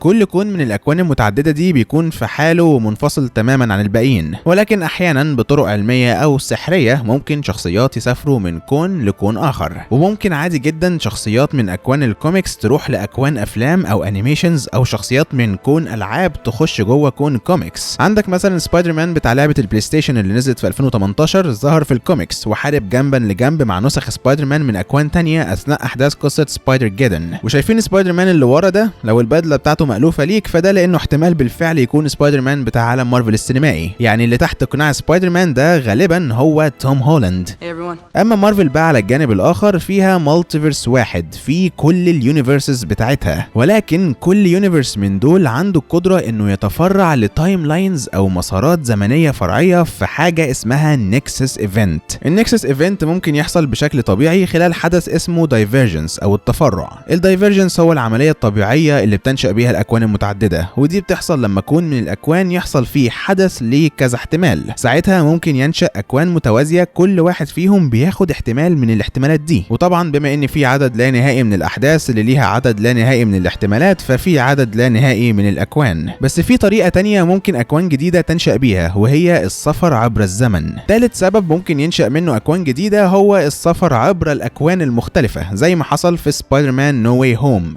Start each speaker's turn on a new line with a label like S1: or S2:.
S1: كل كون من الاكوان المتعددة دي بيكون في حاله ومنفصل تماما عن الباقيين، ولكن احيانا بطرق علمية او سحريه ممكن شخصيات يسافروا من كون لكون اخر، وممكن عادي جدا شخصيات من اكوان الكوميكس تروح لاكوان افلام او animations، او شخصيات من كون العاب تخش جوه كون كوميكس. عندك مثلا سبايدر مان بتاع لعبه البلاي ستيشن اللي نزلت في 2018 ظهر في الكوميكس وحارب جنبا لجنب مع نسخ سبايدر مان من اكوان تانية اثناء احداث قصة سبايدر جيدن. وشايفين سبايدر مان اللي ورا ده؟ لو البدلة بتاعته مألوفة ليك فده لانه احتمال بالفعل يكون سبايدر مان بتاع عالم مارفل السينمائي، يعني اللي تحت قناع سبايدر مان ده غالبا هو توم هولاند.
S2: Hey everyone.
S1: اما مارفل بقى على الجانب الاخر فيها multiverse واحد في كل ال universes بتاعتها، ولكن كل universe من دول عنده القدرة انه يتفرع ل timelines او مسارات زمنية فرعية في حاجة اسمها nexus event. ال nexus event ممكن يحصل بشكل طبيعي خلال حدث اسمه divergence او التفرع. ال divergence هو العملية الطبيعية اللي بتنشأ بيها الاكوان المتعددة، ودي بتحصل لما كون من الاكوان يحصل فيه حدث ليه كذا احتمال، ساعتها ممكن ينشأ اكوان متوازية كل واحد فيهم بياخد احتمال من الاحتمالات دي. وطبعا بما ان في عدد لا نهائي من الاحداث اللي ليها عدد لا نهائي من الاحتمالات، ففي عدد لا نهائي من الاكوان. بس في طريقة تانية ممكن اكوان جديدة تنشأ بيها، وهي السفر عبر الزمن. ثالث سبب ممكن ينشأ منه اكوان جديدة هو السفر عبر الاكوان المختلفة، زي ما حصل في سبايدر مان No Way Home.